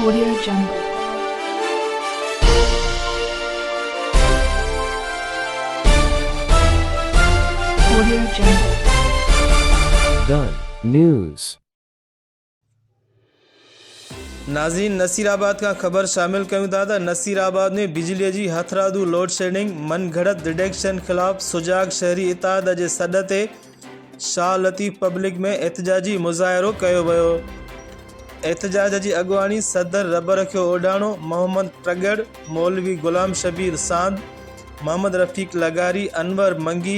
Audio Jungle. Audio Jungle. The News. ناظرين نصيرآباد کان خبر شامل ڪيون ٿا ته نصيرآباد ۾ بجلي جي هٿرادو لوڊشيڊنگ من گهڙت ڊڊيڪشن خلاف سجاڳ شهري اتحاد جي سڏ تي شاهه لطيف پبلڪ ۾ احتجاجي مظاهرو ڪيو ويو. احتجاج جي اڳواڻي صدر رب رکيو اوڍاڻو، محمد ٽڳڙ، مولوي غلام شبير ساند، محمد رفيق لغاري، انور منگي،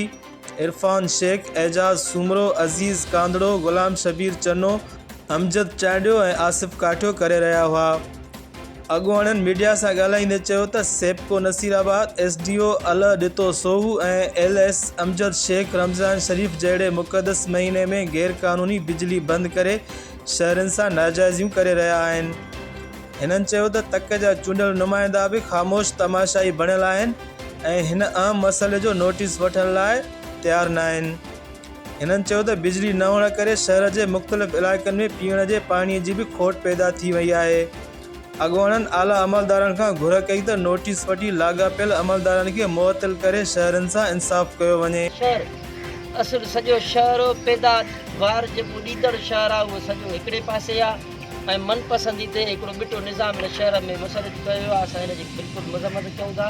عرفان شيخ، اعجاز سومرو، عزيز ڪانڌڙو، غلام شبير چنو، امجد چانڊيو ۽ آصف ڪاٺيو ڪري رهيا هئا. اڳواڻن ميڊيا سان ڳالهائيندي چيو ته SEPCO Nasirabad, S D O Alah Ditto Soho ۽ L S Amjad Shaikh Ramzan Sharif جهڙي مقدس مهيني ۾ غيرقانوني بجلي بند ڪري شهرين سان ناجائزيون ڪري رهيا آهن. هنن چيو ته تڪ جا چونڊيل نمائندا به خاموش تماشائي بڻيل آهن ۽ هن اهم مسئلي جو نوٽيس وٺڻ لاء تيار ناهن. هنن چيو ته بجلي نه هئڻ ڪري شهر جي مختلف علائقن ۾ پيئڻ جي پاڻي جي به کوٽ پيدا ٿي وئي آهي. اڳواڻن اعليٰ عملدارن کان گهر ڪئي ته نوٽيس وٺي لاڳاپيل عملدارن کي معطل ڪري شهرين سان انصاف ڪيو وڃي. شهر اصل سڄو شهر پيداوار جيڪو ڏيندڙ شهر آهي اهو سڄو هڪڙي پاسي آهي ۽ من پسندي تي هڪڙو ٻٽو نظام هن شهر ۾ مسلط ڪيو ويو آهي اسان هن جي بلڪل مذمت ڪيون ٿا.